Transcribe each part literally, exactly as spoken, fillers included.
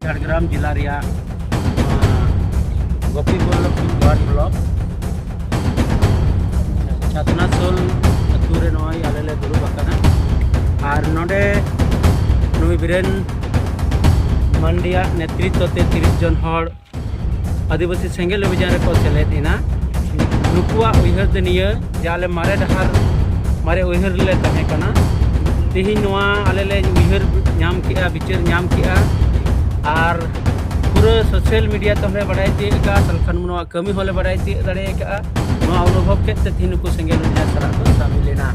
ᱡᱷᱟᱲᱜᱨᱟᱢ ᱡᱮᱞᱟ ᱨᱮᱭᱟᱜ, ᱟᱸ, ᱜᱳᱯᱤ ᱵᱚᱞᱞᱚᱵᱷᱯᱩᱨ ᱣᱟᱨᱰ ᱵᱞᱚᱠ ᱪᱷᱟᱛᱱᱟᱥᱳᱞ ᱟᱹᱛᱩ ᱨᱮ ᱱᱚᱜᱼᱚᱭ ᱟᱞᱮ ᱞᱮ ᱫᱩᱲᱩᱵ ᱟᱠᱟᱱᱟ᱾ ᱟᱨ ᱱᱚᱰᱮ ᱱᱩᱭ ᱵᱤᱨᱮᱱ ᱢᱟᱱᱰᱤᱭᱟᱜ ᱱᱮᱛᱨᱤᱛᱛᱚ ᱛᱮ ᱛᱤᱨᱤᱥ ᱡᱚᱱ ᱦᱚᱲ ᱟᱹᱫᱤᱵᱟᱹᱥᱤ ᱥᱮᱸᱜᱮᱞ ᱚᱵᱷᱤᱡᱟᱱ ᱨᱮᱠᱚ ᱥᱮᱞᱮᱫ ᱮᱱᱟ᱾ ᱱᱩᱠᱩᱣᱟᱜ ᱩᱭᱦᱟᱹᱨ ᱫᱚ ᱱᱤᱭᱟᱹ ᱡᱮ ᱟᱞᱮ ᱢᱟᱨᱮ ᱰᱟᱦᱟᱨ, ᱢᱟᱨᱮ ᱩᱭᱦᱟᱹᱨ ᱨᱮᱞᱮ ᱛᱟᱦᱮᱸ ᱠᱟᱱᱟ᱾ ᱛᱮᱦᱮᱧ ᱱᱚᱣᱟ ᱟᱞᱮ ᱞᱮ ᱩᱭᱦᱟᱹᱨ ᱧᱟᱢ ᱠᱮᱜᱼᱟ, ᱵᱤᱪᱟᱹᱨ ᱧᱟᱢ ᱠᱮᱜᱼᱟ᱾ ᱟᱨ ᱯᱩᱨᱟᱹ ᱥᱳᱥᱟᱞ ᱢᱤᱰᱤᱭᱟ ᱛᱮᱦᱚᱸᱞᱮ ᱵᱟᱲᱟᱭ ᱛᱤᱭᱳᱜ ᱠᱟᱜᱼᱟ, ᱥᱟᱞᱠᱷᱟᱱ ᱢᱩᱨᱢᱩᱣᱟᱜ ᱠᱟᱹᱢᱤ ᱦᱚᱸᱞᱮ ᱵᱟᱲᱟᱭ ᱛᱤᱭᱳᱜ ᱫᱟᱲᱮ ᱠᱟᱜᱼᱟ᱾ ᱱᱚᱣᱟ ᱚᱱᱩᱵᱷᱚᱵ ᱠᱮᱫ ᱛᱮ ᱛᱮᱦᱮᱧ ᱱᱩᱠᱩ ᱥᱮᱸᱜᱮᱞ ᱚᱵᱷᱤᱡᱟᱱ ᱥᱟᱞᱟᱜ ᱠᱚ ᱥᱟᱢᱤᱞ ᱮᱱᱟ᱾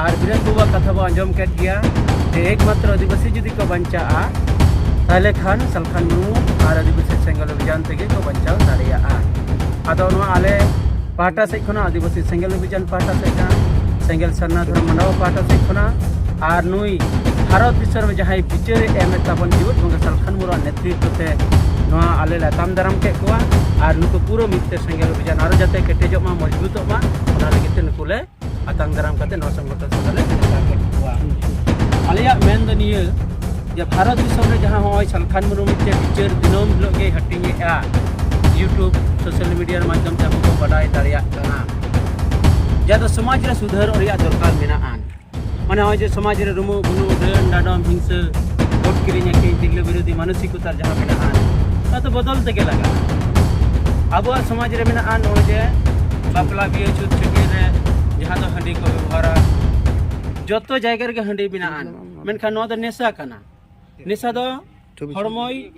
ᱟᱨ ᱵᱤᱨᱮᱱ ᱵᱟᱵᱩᱣᱟᱜ ᱠᱟᱛᱷᱟ ᱵᱚ ᱟᱸᱡᱚᱢ ᱠᱮᱫ ᱜᱮᱭᱟ ᱡᱮ ᱮᱠᱢᱟᱛᱨᱚ ᱟᱹᱫᱤᱵᱟᱹᱥᱤ ᱡᱩᱫᱤ ᱠᱚ ᱵᱟᱧᱪᱟᱜᱼᱟ, ᱛᱟᱦᱚᱞᱮ ᱠᱷᱟᱱ ᱥᱟᱞᱠᱷᱟᱱ ᱢᱩᱨᱢᱩ ᱟᱨ ᱟᱹᱫᱤᱵᱟᱹᱥᱤ ᱥᱮᱸᱜᱮᱞ ᱚᱵᱷᱤᱡᱟᱱ ᱛᱮᱜᱮ ᱠᱚ ᱵᱟᱧᱪᱟᱣ ᱫᱟᱲᱮᱭᱟᱜᱼᱟ᱾ ᱟᱫᱚ ᱱᱚᱣᱟ ᱟᱞᱮ ᱯᱟᱦᱴᱟ ᱥᱮᱫ ᱠᱷᱚᱱᱟᱜ, ᱟᱹᱫᱤᱵᱟᱹᱥᱤ ᱥᱮᱸᱜᱮᱞ ᱚᱵᱷᱤᱡᱟᱱ ᱯᱟᱦᱴᱟ ᱥᱮᱫ ᱠᱷᱚᱱᱟᱜ, ᱥᱮᱸᱜᱮᱞ ᱥᱟᱨᱱᱟ ᱫᱷᱚᱨᱚᱢ ᱢᱟᱰᱣᱟ ᱯᱟᱦᱴᱟ ᱥᱮᱫ ᱠᱷᱚᱱᱟᱜ, ᱟᱨ ᱱᱩᱭ ᱵᱷᱟᱨᱚᱛ ᱫᱤᱥᱚᱢ ᱨᱮ ᱡᱟᱦᱟᱸᱭ ᱵᱤᱪᱟᱹᱨ ᱮ ᱮᱢᱮᱫ ᱛᱟᱵᱚᱱ ᱡᱤᱣᱮᱫ ᱵᱚᱸᱜᱟ ᱥᱟᱞᱠᱷᱟᱱ ᱢᱩᱨᱢᱩᱣᱟᱜ ᱱᱮᱛᱨᱤᱛᱵ ᱛᱮ ᱱᱚᱣᱟ ᱟᱞᱮ ᱞᱮ ᱟᱛᱟᱝ ᱫᱟᱨᱟᱢ ᱠᱮᱫ ᱠᱚᱣᱟ᱾ ᱟᱨ ᱱᱩᱠᱩ ᱯᱩᱨᱟᱹ ᱢᱤᱫ ᱛᱮ ᱥᱮᱸᱜᱮᱞ ᱚᱵᱷᱤᱡᱟᱱ ᱟᱨᱚ ᱡᱟᱛᱮ ᱠᱮᱴᱮᱡᱚᱜ ᱢᱟ, ᱢᱚᱡᱽᱵᱩᱛᱚᱜ ᱢᱟ, ᱚᱱᱟ ᱞᱟᱹᱜᱤᱫ ᱛᱮ ᱱᱩᱠᱩ ᱞᱮ ᱟᱛᱟᱝ ᱫᱟᱨᱟᱢ ᱠᱟᱛᱮ ᱱᱚᱣᱟ ᱥᱚᱝᱜᱚᱴᱷᱚᱱ ᱥᱟᱞᱟᱜ ᱞᱮ ᱢᱮᱥᱟ ᱠᱮᱫ ᱠᱚᱣᱟ᱾ ᱟᱞᱮᱭᱟᱜ ᱢᱮᱱ ᱫᱚ ᱱᱤᱭᱟᱹ ᱡᱮ ᱵᱷᱟᱨᱚᱛ ᱫᱤᱥᱚᱢ ᱨᱮ ᱡᱟᱦᱟᱸ ᱦᱚᱸᱜᱼᱚᱭ ᱥᱟᱞᱠᱷᱟᱱ ᱢᱩᱨᱢᱩ ᱢᱤᱫᱴᱮᱱ ᱵᱤᱪᱟᱹᱨ ᱫᱤᱱᱟᱹᱢ ᱦᱤᱞᱳᱜ ᱜᱮᱭ ᱦᱟᱹᱴᱤᱧᱮᱫᱼᱟ, YouTube, ᱥᱳᱥᱟᱞ ᱢᱤᱰᱤᱭᱟ ᱢᱟᱫᱽᱫᱷᱚᱢ ᱛᱮ ᱟᱵᱚ ᱵᱚ ᱵᱟᱰᱟᱭ ᱫᱟᱲᱮᱭᱟᱜ ᱠᱟᱱᱟ᱾ ᱡᱟᱦᱟᱸ ᱫᱚ ᱥᱚᱢᱟᱡᱽ ᱨᱮ ᱥᱩᱫᱷᱟᱹᱨ ᱨᱮᱭᱟᱜ ᱫᱚᱨᱠᱟᱨ ᱢᱮᱱᱟᱜᱼᱟ᱾ ᱢᱟᱱᱮ ᱱᱚᱜᱼᱚᱭ ᱡᱮ ᱥᱚᱢᱟᱡᱽ ᱨᱮ ᱨᱩᱢᱩᱜ ᱵᱩᱱᱩᱜ, ᱰᱟᱹᱱ ᱰᱟᱸᱰᱚᱢ, ᱦᱤᱝᱥᱟᱹ, ᱵᱷᱳᱴ ᱠᱤᱨᱤᱧ ᱟᱹᱠᱷᱨᱤᱧ, ᱛᱤᱨᱞᱟᱹ ᱵᱤᱨᱳᱫᱷᱤ ᱢᱟᱱᱚᱥᱤᱠᱚᱛᱟ ᱡᱟᱦᱟᱸ ᱢᱮᱱᱟᱜᱼᱟ, ᱚᱱᱟ ᱫᱚ ᱵᱚᱫᱚᱞ ᱛᱮᱜᱮ ᱞᱟᱜᱟᱜᱼᱟ᱾ ᱟᱵᱚᱣᱟᱜ ᱥᱚᱢᱟᱡᱽ ᱨᱮ ᱢᱮᱱᱟᱜᱼᱟ ᱱᱚᱜᱼᱚᱭ ᱡᱮ ᱵᱟᱯᱞᱟ, ᱵᱤᱦᱟᱹ, ᱪᱷᱩᱛ, ᱪᱷᱟᱹᱴᱭᱟᱹᱨ ᱨᱮ ᱡᱟᱦᱟᱸ ᱫᱚ ᱦᱟᱺᱰᱤ ᱠᱚ ᱵᱮᱵᱚᱦᱟᱨᱟ, ᱡᱚᱛᱚ ᱡᱟᱭᱜᱟ ᱨᱮᱜᱮ ᱦᱟᱺᱰᱤ ᱢᱮᱱᱟᱜᱼᱟ, ᱢᱮᱱᱠᱷᱟᱱ ᱱᱚᱣᱟ ᱫᱚ ᱱᱮᱥᱟ ᱠᱟᱱᱟ᱾ ᱱᱮᱥᱟ ᱫᱚ ᱦᱚᱲᱢᱚᱭ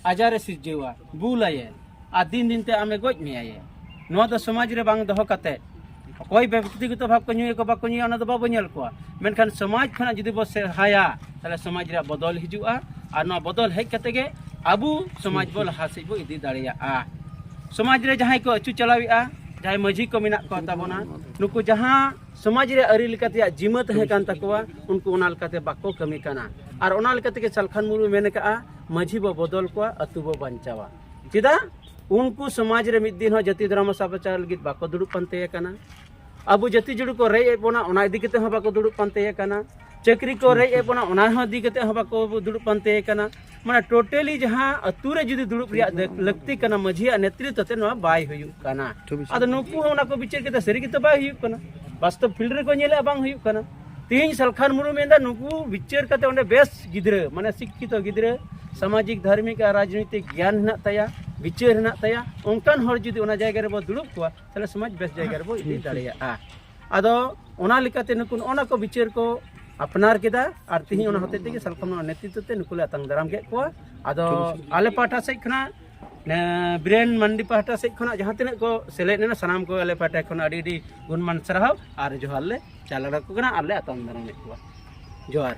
ᱟᱡᱟᱨᱮ ᱥᱤᱨᱡᱟᱹᱣᱟ, ᱵᱩᱞᱟᱭᱮ, ᱟᱨ ᱫᱤᱱ ᱫᱤᱱ ᱛᱮ ᱟᱢᱮ ᱜᱚᱡ ᱢᱮᱭᱟᱭᱮ᱾ ᱱᱚᱣᱟ ᱫᱚ ᱥᱚᱢᱟᱡᱽ ᱨᱮ ᱵᱟᱝ ᱫᱚᱦᱚ ᱠᱟᱛᱮ, ᱚᱠᱚᱭ ᱵᱮᱠᱛᱤᱜᱚᱛᱚ ᱵᱷᱟᱵᱽ ᱠᱚ ᱧᱩᱭᱟᱠᱚ, ᱵᱟᱠᱚ ᱧᱩᱭᱟ, ᱚᱱᱟ ᱫᱚ ᱵᱟᱵᱚ ᱧᱮᱞ ᱠᱚᱣᱟ, ᱢᱮᱱᱠᱷᱟᱱ ᱥᱚᱢᱟᱡᱽ ᱠᱷᱚᱱᱟᱜ ᱡᱩᱫᱤ ᱵᱚ ᱥᱟᱦᱟᱭᱟ, ᱛᱟᱦᱚᱞᱮ ᱥᱚᱢᱟᱡᱽ ᱨᱮᱭᱟᱜ ᱵᱚᱫᱚᱞ ᱦᱤᱡᱩᱜᱼᱟ᱾ ᱟᱨ ᱱᱚᱣᱟ ᱵᱚᱫᱚᱞ ᱦᱮᱡ ᱠᱟᱛᱮ ᱜᱮ ᱟᱵᱚ ᱥᱚᱢᱟᱡᱽ ᱵᱚ ᱞᱟᱦᱟ ᱥᱮᱫ ᱵᱚ ᱤᱫᱤ ᱫᱟᱲᱮᱭᱟᱜᱼᱟ᱾ ᱥᱚᱢᱟᱡᱽ ᱨᱮ ᱡᱟᱦᱟᱸᱭ ᱠᱚ ᱟᱹᱪᱩ ᱪᱟᱞᱟᱣᱮᱫᱼᱟ, ᱡᱟᱦᱟᱸᱭ ᱢᱟᱹᱡᱷᱤ ᱠᱚ ᱢᱮᱱᱟᱜ ᱠᱚ ᱛᱟᱵᱚᱱᱟ, ᱱᱩᱠᱩ ᱡᱟᱦᱟᱸ ᱥᱚᱢᱟᱡᱽ ᱨᱮᱭᱟᱜ ᱟᱹᱨᱤ ᱞᱮᱠᱟ ᱛᱮᱭᱟᱜ ᱡᱤᱢᱟᱹ ᱛᱟᱦᱮᱸ ᱠᱟᱱ ᱛᱟᱠᱚᱣᱟ, ᱩᱱᱠᱩ ᱚᱱᱟ ᱞᱮᱠᱟᱛᱮ ᱵᱟᱠᱚ ᱠᱟᱹᱢᱤ ᱠᱟᱱᱟ᱾ ᱟᱨ ᱚᱱᱟ ᱞᱮᱠᱟ ᱛᱮᱜᱮ ᱥᱟᱞᱠᱷᱟᱱ ᱢᱩᱨᱢᱩ ᱢᱮᱱ ᱠᱟᱜᱼᱟ, ᱢᱟᱹᱡᱷᱤ ᱵᱚ ᱵᱚᱫᱚᱞ ᱠᱚᱣᱟ, ᱟᱹᱛᱩ ᱵᱚ ᱵᱟᱧᱪᱟᱣᱟ᱾ ᱪᱮᱫᱟᱜ? ᱩᱱᱠᱩ ᱥᱚᱢᱟᱡᱽ ᱨᱮ ᱢᱤᱫ ᱫᱤᱱ ᱦᱚᱸ ᱡᱟᱹᱛᱤ ᱫᱷᱚᱨᱚᱢ ᱥᱟᱵᱪᱟᱨ ᱞᱟᱹᱜᱤᱫ ᱵᱟᱠᱚ ᱫᱩᱲᱩᱵ ᱯᱟᱱᱛᱮ ᱟᱠᱟᱱᱟ᱾ ᱟᱵᱚ ᱡᱟᱹᱛᱤ ᱡᱩᱲᱩ ᱠᱚ ᱨᱮᱡ ᱮᱫ ᱵᱚᱱᱟ, ᱚᱱᱟ ᱤᱫᱤ ᱠᱟᱛᱮ ᱦᱚᱸ ᱵᱟᱠᱚ ᱫᱩᱲᱩᱵ ᱯᱟᱱᱛᱮ ᱟᱠᱟᱱᱟ᱾ ᱪᱟᱹᱠᱨᱤ ᱠᱚ ᱨᱮᱡ ᱮᱫ ᱵᱚᱱᱟ, ᱚᱱᱟ ᱦᱚᱸ ᱤᱫᱤ ᱠᱟᱛᱮ ᱦᱚᱸ ᱵᱟᱠᱚ ᱫᱩᱲᱩᱵ ᱯᱟᱱᱛᱮ ᱠᱟᱱᱟ᱾ ᱢᱟᱱᱮ ᱴᱳᱴᱟᱞᱤ ᱡᱟᱦᱟᱸ ᱟᱹᱛᱩ ᱨᱮ ᱡᱩᱫᱤ ᱫᱩᱲᱩᱵ ᱨᱮᱭᱟᱜ ᱫᱟᱹ- ᱞᱟᱹᱠᱛᱤ ᱠᱟᱱᱟ ᱢᱟᱹᱡᱷᱤᱭᱟᱜ ᱱᱮᱛᱨᱤᱛᱵ ᱛᱮ, ᱱᱚᱣᱟ ᱵᱟᱭ ᱦᱩᱭᱩᱜ ᱠᱟᱱᱟ᱾ ᱟᱫᱚ ᱱᱩᱠᱩ ᱦᱚᱸ ᱚᱱᱟ ᱠᱚ ᱵᱤᱪᱟᱹᱨ ᱠᱮᱫᱟ, ᱥᱟᱹᱨᱤ ᱜᱮᱛᱚ ᱵᱟᱭ ᱦᱩᱭᱩᱜ ᱠᱟᱱᱟ᱾ ᱵᱟᱥᱛᱚᱵ ᱯᱷᱤᱞᱰ ᱨᱮᱠᱚ ᱧᱮᱞᱮᱫᱼᱟ, ᱵᱟᱝ ᱦᱩᱭᱩᱜ ᱠᱟᱱᱟ᱾ ᱛᱮᱦᱮᱧ ᱥᱟᱞᱠᱷᱟᱱ ᱢᱩᱨᱢᱩ ᱢᱮᱱᱫᱟ, ᱱᱩᱠᱩ ᱵᱤᱪᱟᱹᱨ ᱠᱟᱛᱮ ᱚᱸᱰᱮ ᱵᱮᱥ ᱜᱤᱫᱽᱨᱟᱹ, ᱢᱟᱱᱮ ᱥᱤᱠᱠᱷᱤᱛᱚ ᱜᱤᱫᱽᱨᱟᱹ, ᱥᱟᱢᱟᱡᱤᱠ, ᱫᱷᱟᱨᱢᱤᱠ ᱟᱨ ᱨᱟᱡᱽᱱᱳᱭᱛᱤᱠ ᱜᱮᱭᱟᱱ ᱦᱮᱱᱟᱜ ᱛᱟᱭᱟ, ᱵᱤᱪᱟᱹᱨ ᱦᱮᱱᱟᱜ ᱛᱟᱭᱟ, ᱚᱱᱠᱟᱱ ᱦᱚᱲ ᱡᱩᱫᱤ ᱚᱱᱟ ᱡᱟᱭᱜᱟ ᱨᱮᱵᱚ ᱫᱩᱲᱩᱵ ᱠᱚᱣᱟ, ᱛᱟᱦᱚᱞᱮ ᱥᱚᱢᱟᱡᱽ ᱵᱮᱥ ᱡᱟᱭᱜᱟ ᱨᱮᱵᱚ ᱤᱫᱤ ᱫᱟᱲᱮᱭᱟᱜᱼᱟ᱾ ᱟᱫᱚ ᱚᱱᱟ ᱞᱮᱠᱟᱛᱮ ᱱᱩᱠᱩ ᱱᱚᱜᱼᱚ ᱱᱟ ᱠᱚ ᱵᱤᱪᱟᱹᱨ ᱠᱚ ᱟᱯᱱᱟᱨ ᱠᱮᱫᱟ, ᱟᱨ ᱛᱮᱦᱮᱧ ᱚᱱᱟ ᱦᱚᱛᱮᱡ ᱛᱮᱜᱮ ᱥᱟᱞᱠᱷᱟᱱ ᱱᱚᱣᱟ ᱱᱮᱛᱨᱤᱛᱵ ᱛᱮ ᱱᱩᱠᱩ ᱞᱮ ᱟᱛᱟᱝ ᱫᱟᱨᱟᱢ ᱠᱮᱫ ᱠᱚᱣᱟ᱾ ᱟᱫᱚ ᱟᱞᱮ ᱯᱟᱦᱴᱟ ᱥᱮᱫ ᱠᱷᱚᱱᱟᱜ, ᱮ, ᱵᱤᱨᱮᱱ ᱢᱟᱱᱰᱤ ᱯᱟᱦᱴᱟ ᱥᱮᱫ ᱠᱷᱚᱱᱟᱜ ᱡᱟᱦᱟᱸ ᱛᱤᱱᱟᱹᱜ ᱠᱚ ᱥᱮᱞᱮᱫ ᱮᱱᱟ, ᱥᱟᱱᱟᱢ ᱠᱚ ᱟᱞᱮ ᱯᱟᱦᱴᱟ ᱠᱷᱚᱱ ᱟᱹᱰᱤ ᱟᱹᱰᱤ ᱜᱩᱱᱢᱟᱱ ᱥᱟᱨᱦᱟᱣ ᱟᱨ ᱡᱚᱦᱟᱨ ᱞᱮ ᱪᱟᱞ ᱟᱠᱚ ᱠᱟᱱᱟ ᱟᱨ ᱞᱮ ᱟᱛᱟᱝ ᱫᱟᱨᱟᱢᱮᱫ ᱠᱚᱣᱟ᱾ ᱡᱚᱦᱟᱨ᱾